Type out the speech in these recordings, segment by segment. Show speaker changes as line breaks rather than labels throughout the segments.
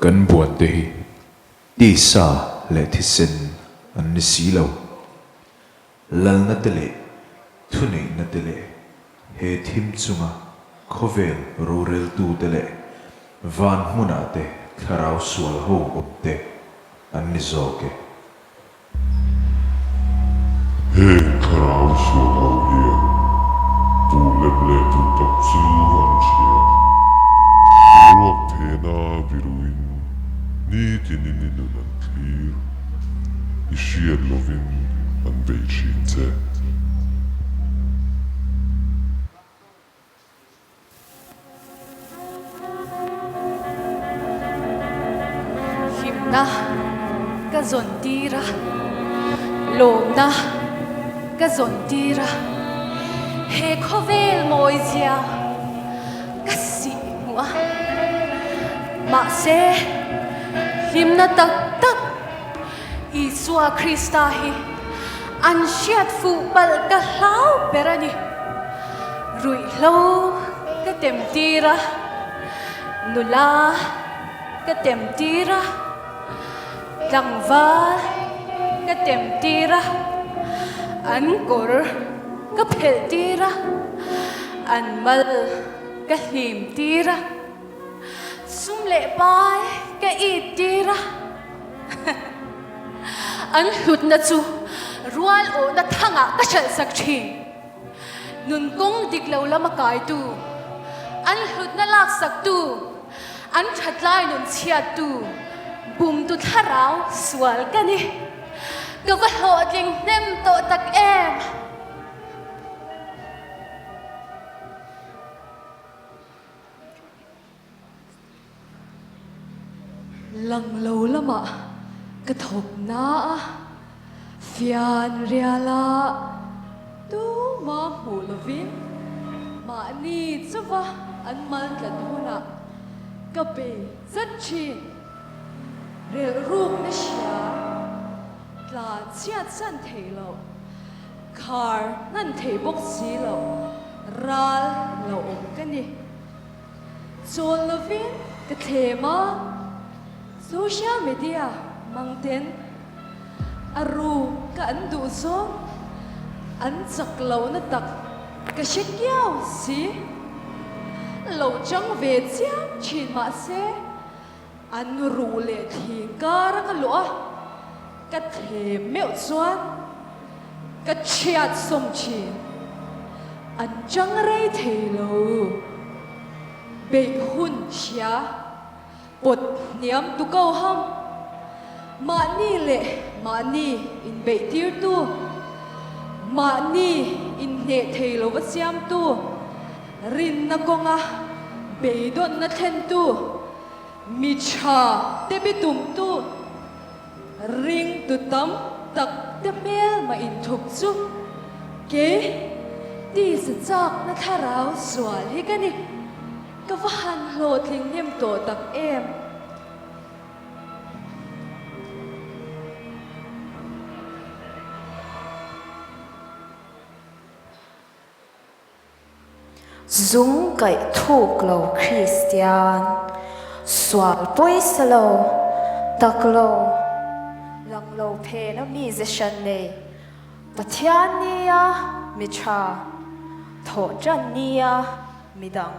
Kan buante hi tisa leh thisen an ni si lo. Lalna te leh thuneihna te leh he thim chunga khawvel roreltute leh van hmunah te thlarau sual ho awm te an ni zawk e.
Heng thlarau sual ho hian buh lem leh buh tak chu an hria. Boruak phena biruin nitinin i nun an thlir, i hriat lovin an bei thin che.
Hlimna ka zawn tir a, lawmna ka zawn tir a, he khawvel mawizia ka sih hmuh a. Mahse, hlimna tak tak Isua Krista hi an hriat fuh palh ka hlau ber a ni. Ruihhlo ka tem tir a, nula ka tem tir a, tlangval ka tem tir a, an kawr ka phelh tir a, an mal ka hlim tir a, sum leh pai ka it tir a. An hlutna chu rual awhna thangah ka hralhsak thin. Nun kawng dik lo lama kaitu, an hlutna laksaktu, an thatlai nun chhiattu, bumtu thlarau sual ka ni. Ka va hlawhtling hnem tawh tak em!
Lang lo lamah ka thawk na a, fian riala tuma hmuh lovin mahni chauva an mal tlat hunah ka bei zat thin. Relhrukna hria tlan chhiat san theih loh, khar hnan theih bawk si loh ral lo awm ka ni. Chawl lovin ka thlem a, social media hmang ten a ru ka an duh zawng an chak lohna tak ka hre kiau si. Lo chang ve chiam thin mahse an ruh leh thing kar a ka luh a, ka thlem meuh chuan ka chhiat sawm thin. An chang rei thei lo. Beih hun hria pawt hniam tu ko ham. Mahni leh mahni inbeih tirtu, mahni inhneh thei lova siamtu, rinna kawnga beidawnna thlentu, mi tha te bitumtu, Ringtu tam tak te hmel mah inthup chu kei tisa chakna thlarau sual hi ka ni. Ka va han hlawhtling hnem tawh tak em.
Zung kaih thuk lo Kristian, sual pawisa lo, tak lo, lang lo phen a mize hran nei, Pathian nia mi tha, thawh tan nia mi dang.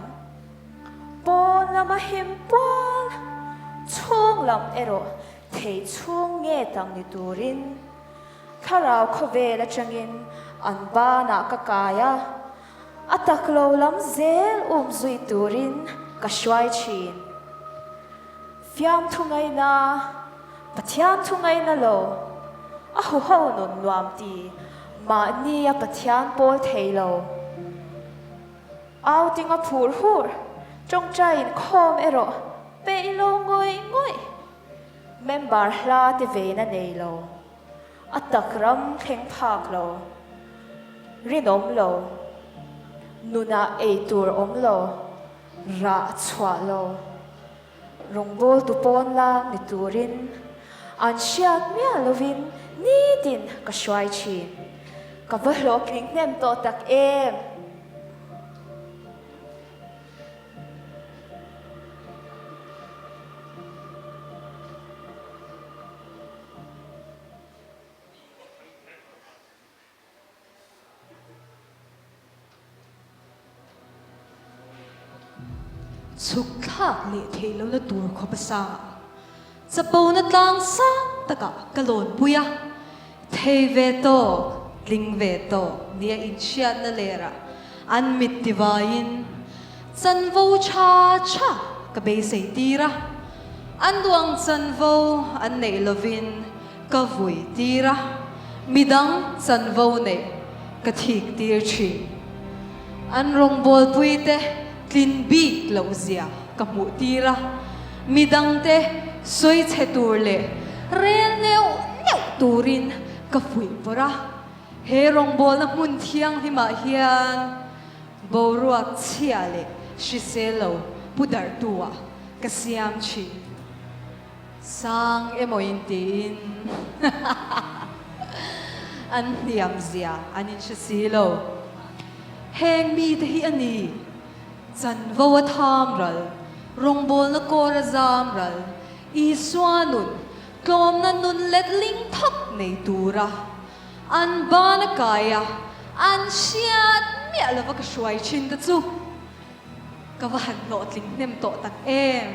Pawn lama him pual, chhung lam erawh thei chhung nge tang ni turin Thlarau khawvel atangin an banah ka kai a, a tak lo lam zel um zui turin ka hruai thin. Fiamthu ngaina, Pathian thu ngaina lo, a huho nun nuam ti, mahni a Pathian pawl thei lo. Outing a phur hur, tawngtai inkhawm erawh peih lo ngawih ngawih. Member hla te vein a nei lo, a tak ram thleng phak lo, rinawm lo, nunah ei tur awm lo, rah chhuah lo, rawngbawltu pawn lang ni turin an hriat miah lovin nitin ka hruai thin. Ka va hlawhtling hnem tawh tak em!
Chhuk thlak leh theih lohna tur khawp a sangah chapona tlang sang takah ka lawnpui a, thei ve tawk, tling ve tawk nia inhriatna lerah an mit tivaiin chanvo tha tha ka beisei tir a, an duang chanvo an neih lovin ka vui tir a, midang chanvo neih ka thik tir thin. An rawngbawlpuite tlin bik loh zia ka hmuh tir a, midangte sawi chhe tur leh rel neuh neuh turin ka fuih pawrh a. He rawngbawlna hmun thianghlimah hian boruak chhia leh hrisel lo pu darhtu-ah ka siam thin. Sang emaw in tiin an hniam zia an inhre si lo. Heng mite hi a ni, chanvo a tham ral, rawngbawlna kawr a zam ral, Isua nun, tlawmna nun letling thawk nei tura an ban a kai a, an hriat miah lova ka hruai thin te chu ka va han hlawhtling hnem tawh tak em.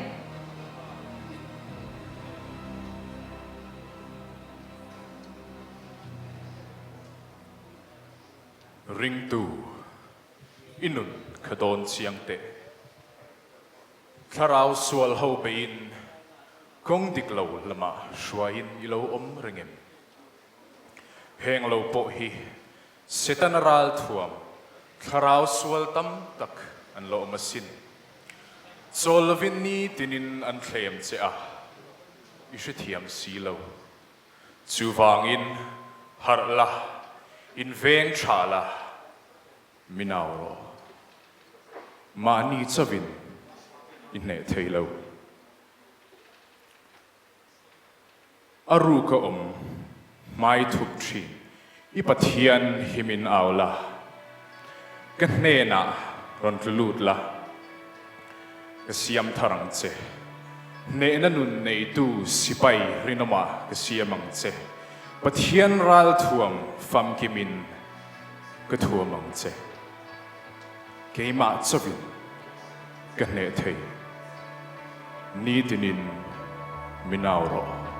Ringtu, i nun kha dawn chiang teh. Thlarau sual ho beiin kawng dik lo lamah hruaiin i lo awm reng em? Heng lo pawh hi Setana ralthuam, thlarau sual tam tak an lo awm asin. Chawl lovin ni tinin an thlem che a, i hrethiam si lo. Chuvangin harh la, inveng tha la, min au rawh. Mahni chauhin i hneh thei lo. A ruk a awm hmai thup thin. I Pathian hi min au la, ka hnenah rawn tlu lut la, ka siam thar ang che. Hnehna nun neitu sipai rinawmah ka siam ang che. Pathian ralthuam famkimin ka thuam ang che. Keimah chauhin ka hneh thei. Nitinin min au rawh.